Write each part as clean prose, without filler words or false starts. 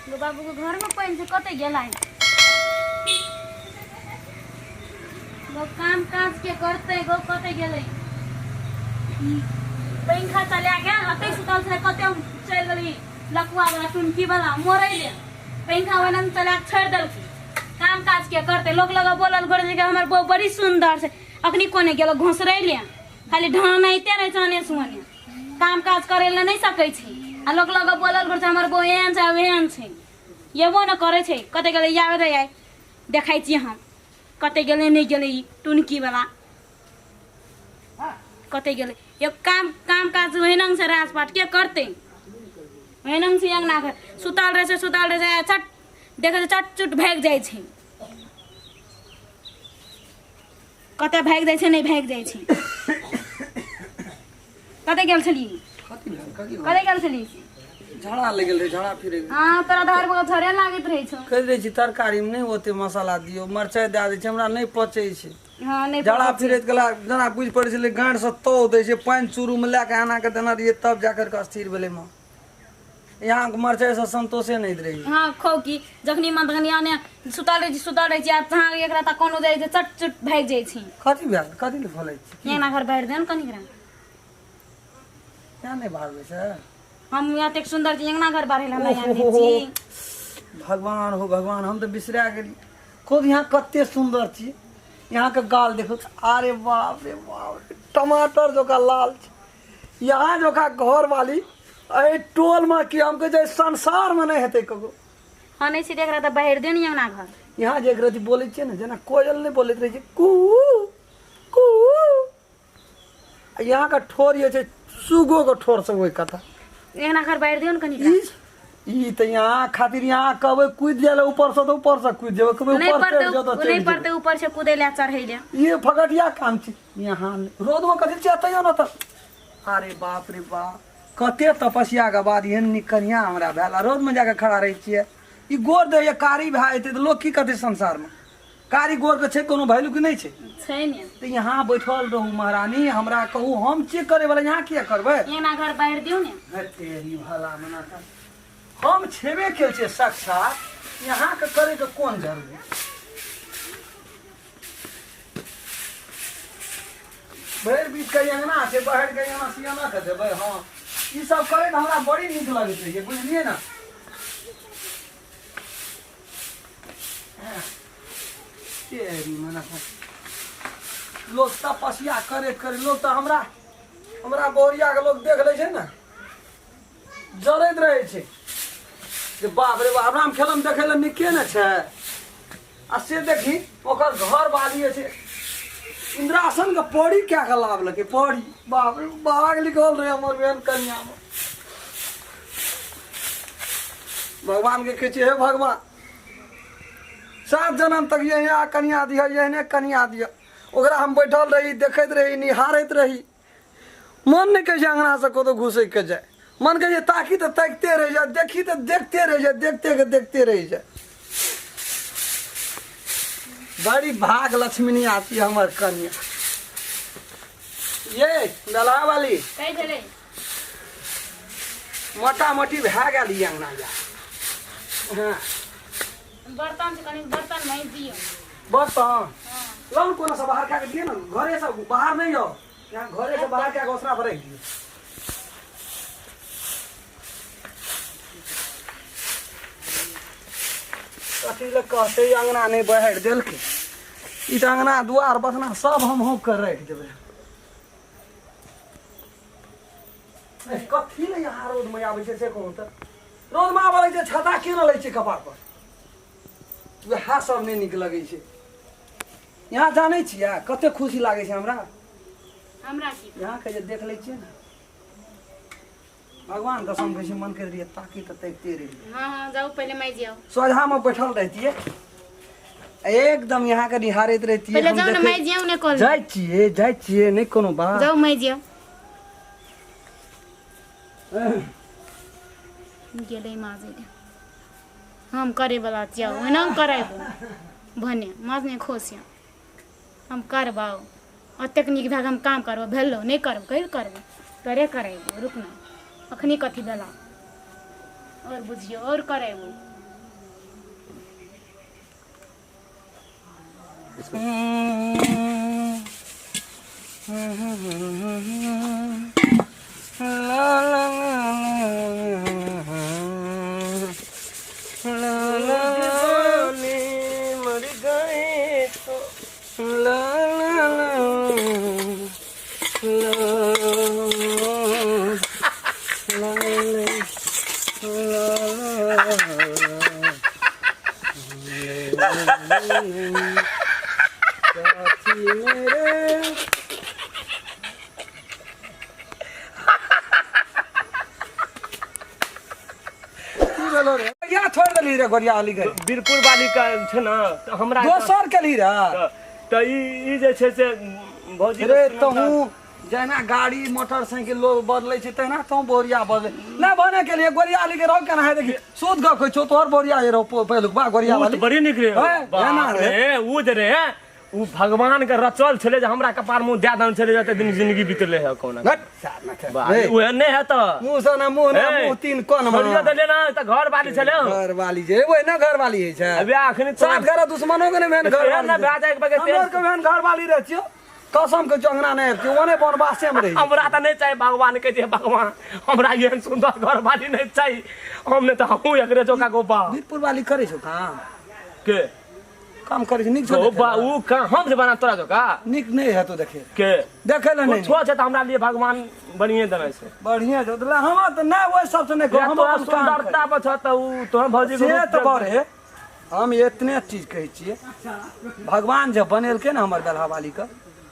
गो बाबू के घर में पानि छै, कतऽ गेलै? गो काम काज के करतै? गो कतऽ गेलै? पंखा चला गेल, अतै सुतल छलै, कते चलि गेली लकुआ वाला टुनकी वाला मरै ले। पंखा वाला चला के छोड़ि देलकै। काम काज के करतै? लोक लग बोलल घोड़े जे हमर बहू बड़ी सुन्दर छै, अखनी कोने गेल घोसरै ले? खाली ढहनाइते रहै छै अने सुने, काम काज करै लए नहि सकै छै आ लोक लग बोलल घुरै छै हमर बहू एहन छै ओहन छै। एबो ने करै छै। कतऽ गेलै? आबै दे, आइ देखै छियै हम कतऽ गेलै नहि गेलै। ई टुनकी वाला कतऽ गेलै? एक काम काम काज ओहिना से राजपाट के करतै? ओहिना से अंगना घर सुतल रहै छै, सुतल रहै छै, चट देखै छै, चट चुट भागि जाइ छै। कतऽ भागि जाइ छै? नहि भागि जाइ छै। कतऽ गेल छली? कथी भेल? कथी? कतऽ गेल छली? झड़ा लागि गेल रहै, झड़ा फिरे। हँ, तोरा धार बगल झड़े लागैत रहै छौ। कहि दै छी तरकारीमे नहि ओते मसाला दियौ, मरचाइ दए दै छै, हमरा नहि पचै छै। हँ, नहि झड़ा फिरैत गेला जेना बुझि पड़ै छलै गाँठसँ तौ दै छै। पानि चूरूमे लए कऽ एना कऽ देने रहियै, तब जा करि कऽ स्थिर भेलै। माँ, यहाँ मरचाइसँ संतोषे नहि रहै। हँ, खौ की जखनी मन तखनी। आने सुतल रहै छी, सुतल रहै छी आ तहाँ एकरा तऽ कोनो जाइ छै, चट चुट भागि जाइ छै। कथी भेल? कथी लए खोलै छी? एना घर बाहर दे ने कनि एकरा। किया नहि बाहरबै से? हम एतेक सुन्दर छी, अंगना घर बाहर हमरा यहाँ नहि छी। भगवान हो भगवान, हम तऽ बिसरा गेली खुद। यहाँ कते सुन्दर छी। यहाँ के गाल देखो, अरे बाप रे बाप रे, टमाटर जका लाल छै। यहाँ जका घर वाली एहि टोल में कि हम कहै छै संसार में नहि हेतै ककरो। हँ, नहि छी देख रहा तऽ बाहर दे ने अंगना घर। यहाँ जे एक रति बोलै छियै ने, जेना कोयल नहि बोलैत रहै छै कू कू। आ यहाँ के ठोर जे छै सुगो के ठोर से ओहि कथा। अंगना घर बाहर दियौ ने कनि। ई ई तऽ यहाँ खातिर यहाँ कहबै कूदि जाय ऊपर से तऽ ऊपर से कूदि जेबै, कहबै नहि ऊपर पड़तै चढ़ि जाओ तऽ नहि चढ़ि पड़तै जेबै। ऊपर से कूदै लए चढ़ै लए। ई फकटिया काम छै। यहाँ रोड में कथी छै तैयो ने तऽ अरे बाप रे बाप, कते तपस्या के बाद एहन नीक कन्या हमरा भेल आ रोड में जाके खड़ा रहै छियै। ई गोर दैया कारी भए जेतै तऽ लोक की कहतै? संसार में कारी गोर के छै कोनो वैल्यू कि नहि छै? छै ने। तऽ यहाँ बैठल रहू महारानी, हमरा कहू, हम चेक करे वाला यहाँ किया करबै? अंगना घर बाहर दियौ ने। हे तेरी भला मना कर। हम छेबे केल छियै साक्षात, यहाँ के करे के कोन जरूरी? भरि बीच के अंगना छै, बाहर के अंगना सियाना के देबै। हँ, ई सब करैत हमरा बड़ी नीक लगैत रहैए, बुझलियै ने? तेरी मना कर। लोक तपस्या करैत करैत लोक तऽ हमरा हमरा बहुरिया के लोक देख लै छै ने, जरैत रहै छै जे बाप रे बाप, राम खेलम देखै लए नीके ने छै। आ से देखी ओकर घर वाली जे छै इंद्रासन के पौड़ी कए के लाबलकै पौड़ी। बाप रे भाग लिखल रहे हमर बहन कन्या में। भगवान के कहै छियै, हे भगवान, 7 जन्म तक यही कन्या दिह, एहने कन्या दिह। ओकरा हम बैठल रही, देखैत रही, निहारैत रही। मन नहि कहै छै अङ्गनासँ कतहु घुसैके जाय। मन कहै छै ताकी तऽ ताकिते रहि जाय, देखी तऽ देखते रहि जाय, देखते के देखते रहि जाय। बड़ी भाग लक्ष्मीनी आती हमर कन्या। ये दला वाली कहि भेलै। मोटा मोटी भए गेल ई अङ्गना जा। हँ, बर्तन छै, कनि बर्तन माजि दियौ। बर्तन लौ ने, कोनो से बाहर कए के दिअ ने। घरे से बाहर नहि जाउ, यहाँ घरे से बाहर कए के ओसरा पर राखि दियौ। कथी लए कहतै अङ्गना नहि बहारि देलकै? ई तऽ अङ्गना दुआर बसना सब हम होक कऽ राखि देबै। कथी लए यहाँ रोडमे आबै छै से कहू तऽ? रोडमे आबै छै, छाता केना लै छै कपार पर? वएह सब नहि नीक लगै छै। यहाँ जानै छियै कते खुशी लागै छै हमरा? हमरा की यहाँके जे देख लै छियै ने, भगवान कसम कहै छै, मन करि रहियै ताकि तऽ ताकिते रहियै। हँ हँ, जाउ पहिले माजि आउ। सोझामे बैठल रहितियै, एकदम यहाँके निहारैत रहितियै। पहिले हम जाउ ने, देखैत- माजि आउ ने कल। जाइ छियै, जाइ छियै, नहि कोनो बात। जाउ माजि आउ। गेलै माजै लए। हम करैवला छियौ, ओहिना हम करेबो भने माजने खुश यऽ। हम करबौ ओतेक नीक भए कऽ हम काम करबो भेलौ नहि करबो कहि करबो तोरे करेबो। रुक ने, अखनी कथी भेला? आओर बुझियौ, आओर करेबो। मर गए तो ला ला ला ला ला ला ला साथी मेरे की भेलो रे या छोड़ देली रे गोरिया वाली के बीरपुर वाली का छै ने तऽ हमरा दोसर के ली रे तऽ ई ई जे छै से भौजी रे तहूँ जहिना गाड़ी मोटरसाइकिल लोग बदलै छै तहिना तहूँ बोरिया बदलै नहि बने के लिए गोरिया वाली के रहो केना है देखी शुद्ध गप कहै छौ तोहर बोरिया जे रहो पहिलुकबा गोरिया उ तऽ वाली बड़ी नीक रे हैं, एना बाप रे। रे उ जे रे उ भगवान के रचल छलै जे हमरा कपार मुँह दए देने छलै जते दिन जिंदगी बीतले है कोना घट सार ना कर। बाप रे, उहे नहि है तऽ मुँह से ना मुँह ना हे, मुँह तीन कोन छोड़ियो देले ना तऽ घर वाली छलै घर वाली जे ओहि ना घर वाली होइ छै अबे अखनी सात घर दुश्मनो के नहि मेन घर तेहन ना वाली भए जाए के बगैर हमर के मेन घर वाली रहै छियो कसम के चंगना नहि आबि ओने बनवासे मे रही हमरा तऽ नहि चाही भगवान के जे भगवान हमरा एहन सुन्दर घर वाली नहि चाही हम नहि तऽ हमहूँ एकरे जोका गोपा वीरपुर वाली करै छौ काम के काम करै छौ नीक छौ गो बा उ का हम जे बना तोरा जोका नीक नहि हेतौ देखे के देखै लए नहि कुछो छै तऽ हमरा लिए भगवान बढ़िए देने छै बढ़िया छौ तऽ हमरा तऽ नहि ओहि सबसँ नहि या हम तोरा अपन काम सुन्दरता पर छौ तऽ उ तोहर भौजी से तऽ बड़े हम एतने चीज कहै छियै भगवान जे बनेलकै ने हमर बेलहा वाली के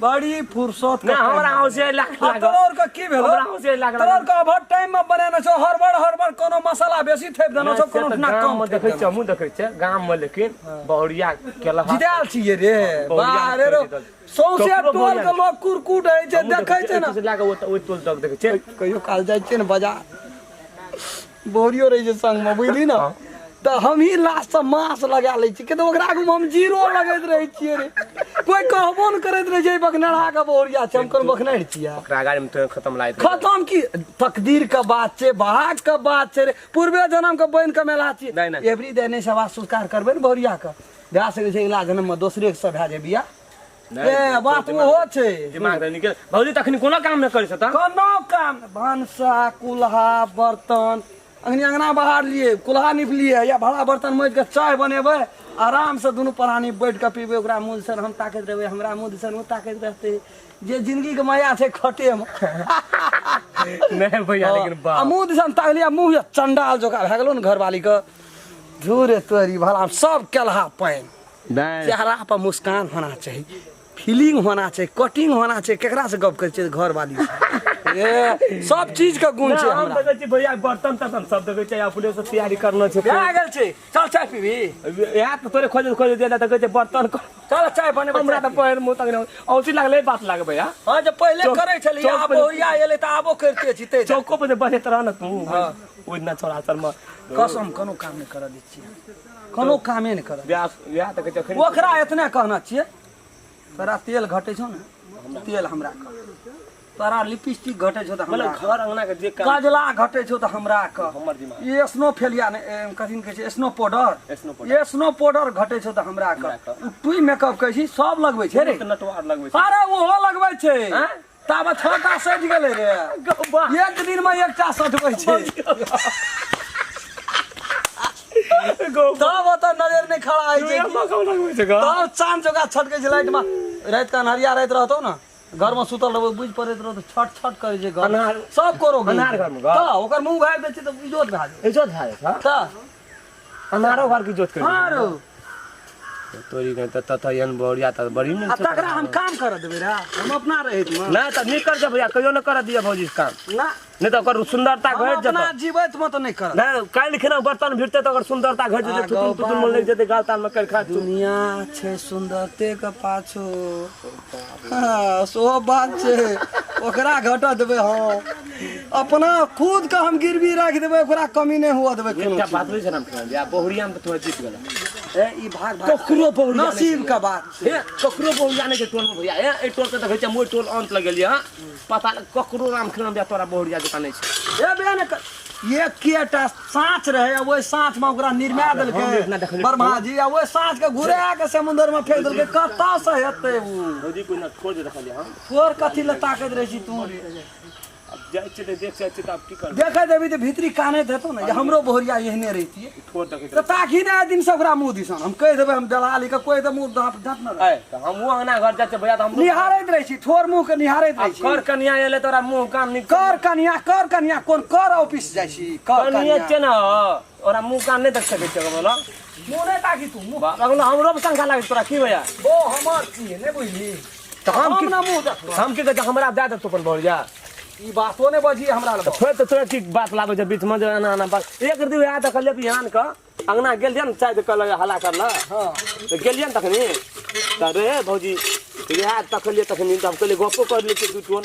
बड़ी फुर्सत के नहि हमरा टाइम हौसे लाग आ लागल तोरा के की भेलो हमरा हौसे लाग तोरा के अभर टाइम में बनेने छौ हड़बड़ हड़बड़ कोनो मसाला बेसी थेप देने छौ कोनो ना गाम कम में देखै छियै हमहूँ देखै छियै गाम में लेकिन बहुरिया केलहा जितायल छियै रे बहुरिया बारे रो जीतल। सौंसे ककरो टोल बहुरिया के लोग कुरकुट होइ छै देखै छै ने लए कऽ ओहि टोल तक देखै छियै कहियो काल जाइ छियै ने बाजार बोरियो रहै छै संगमे बुझली ने तऽ हमही लास्टसँ मास लगा लै छियै तऽ ओकरा आगूमे हम जीरो लगैत रहै छियै रे कोइ कहबो नहि करैत रहै छै बखनरहा के बोरिया छै हम कोन बखनर छियै ओकरा गाड़ी में तो खत्म लागैत रहै। खत्म की तकदीर के बात छै भाग के बात छै रे पूर्वे जन्म के बनि के मेला छियै नहि, नहि। एवरी डे नहि सेवा संस्कार करबै ने बोरिया के भए सकै छै अगिला जन्म मे दोसरे के सब भए जाय बियाह नहि, ए बात ओहो छै दिमाग तऽ निकल भौजी तखनी कोनो काम नहि करै छै तऽ कोनो काम नहि। भनसा कुल्हा बर्तन अखनी अंगना बाहर लिए कुल्हा निपलिए या भरा बर्तन माजि कऽ चाय बनेबै आराम से दुनू प्राणी बैठ कऽ पीबै ओकरा मुँह दिसन हम ताकैत रहबै हमरा मुँह दिसन ओ ताकैत रहतै जे जिंदगी के मजा छै खटे मे नहि भैया लेकिन आ मुँह दिसन ताकलियै मुँह चंडाल जोका भए गेलो ने घरवाली के धूरे तोरी भला सब केलहा पानि नहि चेहरा पर मुस्कान होना चाही फीलिंग होना चाही कटिंग होना चाही केकरा से गप करै छियै घरवाली से ए सब चीज के गुण छै हम हमरा देखै छी भैया बर्तन तर्तन सब देखै छै अपने से तैयारी करना छै भए गेल छै चल चाय पीबी इएह तऽ तोरे खोजैत खोजैत देला तऽ कहै छै बर्तन चल चाय बनेबै हमरा तऽ पैर मुँह तक नहि औसी लागलै बात लागै भैया हँ जे पहिले करै छलियै चौक आब पर- बहुरिया एलै तऽ आबो करिते छी तै चौको पर जे बजैत रह ने तू ओहि दिना छोड़ा सरमे कसम कोनो काम नहि करऽ दै छियै कोनो कामे नहि करऽ बियाह बियाह तऽ कहै छै एखन ओकरा एतने कहना छियै तोरा तेल घटै छौ ने तेल हमरा कह तोरा लिपस्टिक घटै छौ तऽ हमरा मतलब घर अंगना के जे काम कजला घटै छौ तऽ हमरा कह हमर दिमाग ई स्नो फेलिया ने कथी ने कहै छै snow powder snow powder. Snow powder घटै छौ तऽ हमरा कह हमरा कह। उ टुई मेकअप कहै छी सब लगबै छै रे तऽ नटवार लगबै छै अरे ओहो लगबै छै आँय? ताबे छटा सटि गेलै रे गौबा। एक दिन मे एकटा सटबै छै गौबा। तब ओतऽ नजर नहि खड़ा होइ छै एना कौन लगबै छै गौ? तब चाँद जोका छटकै छै लाइट मे राति के अन्हरिया राति रहतौ ने घर मे सुतल रहबै बुझि पड़ैत रहतौ छट छट करै छै घर अन्हार- सब कोरो अन्हार घरमे गौ? तऽ ओकर मुँह घारि दै छै तऽ इजोत भए जाइ इज्जत भए जाइ छै तऽ अन्हारो घर के इज्जत करि हँ रौ तोरी के तऽ ततऽ एहन बहुरिया तऽ बड़ी आ नीक छौ। तकरा हम काम करऽ देबै रे हम अपना रहैत मे नहि तऽ नीक कर भैया कहियो नहि करऽ दिअ भौजी के काम ना नहि तऽ ओकर सुन्दरता हम घटि अपना जेतौ जीवैत मे तऽ नहि करब नहि काल्हि खेना बर्तन भिड़तै तऽ ओकर सुन्दरता घटि जेतै आ थुथुन गौ तुथुन मन लागि जेतै गाल तालमे काल्हि खा तू दुनिया छै सुन्दरते के पाछू हाँ, सेहो बात छै ओकरा घटऽ देबै हम अपना खुद के हम गिरवी राखि देबै ओकरा कमी नहि हुअ देबै कोनो एकटा चीज। बात बुझै छै ने भैया बहुरिया मे तऽ तोरा जीत गेला ए ई भाग भाग ककरो बहुरिया नहि नसीब के बात छै हे ककरो बहुरिया नहि छै टोल मे भैया हे एहि टोल के देखै छियै हम ओहि टोल अंत लगेलियै हँ पता नहि ककरो राम खेलौना भैया तोरा बहुरिया जकाँ नहि छै ए बे ने एकेटा साँच रहे आ ओहि साँच में ओकरा निरमा हम देलकै इतना देखलियै। ब्रह्मा जी आ ओहि साँच के घुरा के समुद्र में फेंक देलकै। कतऽ से हेतै उ? भौजी कोई ना छोड़ दे रखलियै हम। तोर कथी लए ताकैत रहै छी तू रे? अब जाइ छियै तऽ देख जाइ छियै तऽ आब की करबै? देखैत हेबी तऽ भीतरी कानैत हेतौ ने जे हमरो बहुरिया एहने रहितियै। ठोर देखैत तऽ ताकही ने आइ दिन से ओकरा मुँह दिसन। हम कहि देबै, हम दलाली के कोइ तऽ मुँह दाँत दाँत ने ऐ तऽ हमहूँ अंगना घर जाइ छियै भैया तऽ हमरो निहारैत रहै छी, ठोर मुँह के निहारैत रहै आब छी। कर कनिया एलै तोरा मुँह कान नीक कर कनिया, कर कनिया, कोन कर ऑफिस जाइ छी? कर कनिया कनिया छै ने, ओकरा मुँह कान नहि देख सकै छियै बोलो। मुँह नहि ताकी तू मुँह। बाप रे, हमरो पर शंका लागै तोरा की भैया? ओ हमर छियै नहि बुझली? तऽ हम की हम ना मुँह देखलहुँ। हम की कहै छियै, हमरा दए देतौ अपन बहुरिया। ई बातो नहि बजी हमरा लग। फेर तऽ तोरा की बात लाबै छै बीचमे जे एना एना बात। एक दिन वएह देखलियै बिहान के अंगना गेलियै ने चाय कहलक हल्ला करलक। हाँ। तऽ गेलियै ने तखनी तऽ रे भौजी इएह तखलियै तखनी तऽ हम कहलियै गप्पो कर लै छियै दू टोन।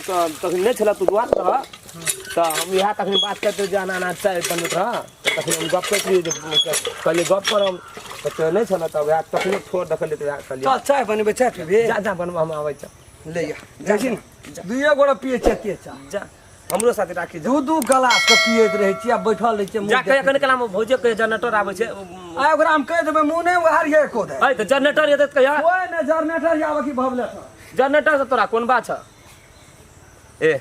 तऽ तखनी नहि छलऽ, तू दुआर पर रह। तऽ हम इएह तखनी बात करते जे एना एना चाय बनबैत रह। तऽ तखनी हम गप करैत रहियै जे कहलियै गप करब तऽ तोरा नहि छलऽ। तऽ वएह तखनी ठोर देखलियै तऽ वएह कहलियै। चल चाय बनेबै, चाय पीबी। जा जा बनबऽ, हम आबै छी। ले जा, जाइ छी ने। दुइए गोटा पियै छियै ते चाय। जा हमरो साथे राखी जा। दू दू गिलास के पियैत रहै छियै आ बैठल रहै छियै। जा कहिया कनि काल भौजी के जनरेटर आबै छै। आ ओकरा हम कहि देबै मुँह नहि उघारियै एको दे। ऐ तऽ जनरेटर एतै तऽ कहिया? ओहि ने जनरेटर आबै की भवले। जनरेटर से तोरा कोन बात छ? ए